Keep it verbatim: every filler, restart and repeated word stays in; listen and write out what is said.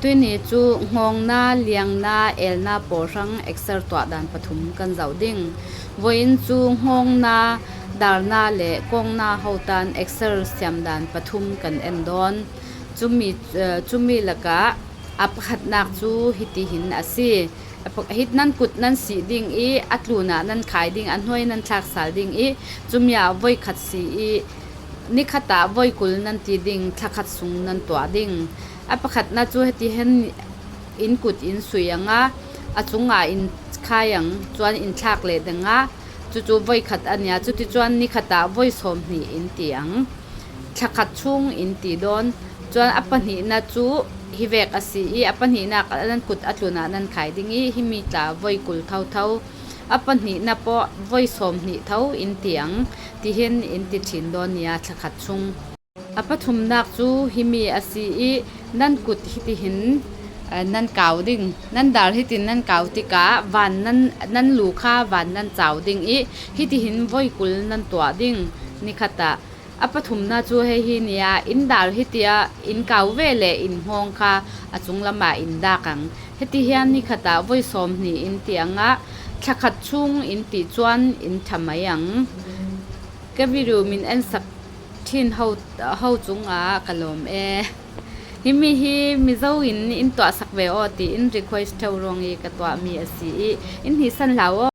Tuini cu ngawngna, liangna, elna pawl hrang exer tuah dan pathum kan zoh ding. Voi in cu ngawngna, darna le kawngna hotan exer siam dan pathum kan en dawn. Cumi, eh, cumi lakah a pakhatnak cu hitihin a si. A pa-, hih nan kut nan sih ding i a tlunah nan khai ding, a hnuai nan thlak sal ding i cumi ah voi khat si i ni khat ah voi kul nan ti ding, thla khat sung nan tuah ding. A pakhatnak cu hitihin in kut in sui ang a, a cungah in khai ang, cuan in thlak leh deng a, cucu voi khat a nia, cuticun ni khat ah voi sawm hnih in ti ang. Thla khat chung in ti dawn. Cuan a pahnihnak cu hi vek a si i a pahnihnak nan kut a tlunah nan khai ding i himi tla voi kul thotho, a pahnihnak pawh voi sawm hnih tho in ti ang, tihin in ti ṭhin dawn nia, thla khat chung. A pathumnak cu himi a si i nan kut hitihin, eh, nan kau ding. Nan dar hitin nan kau tikah van nan, nan lu kha van nan cau ding i hitihin voi kul nan tuah ding. Ni khat ah a pathumnak cu hei hi nia, in dar hitiah in kau ve le in hngawng kha a cunglam ah in dak ang. Hitihin ni khat ah voi sawm hnih in ti ang a, thla khat chung in ti cuan in ṭha mai ang. Ka video min en sak ṭhin ho, ho cungah ka lawm e. Himi hi Mizo in in tuahsak ve aw ti in request ṭheu ruang i ka tuahmi a si i in hnisan hlah aw.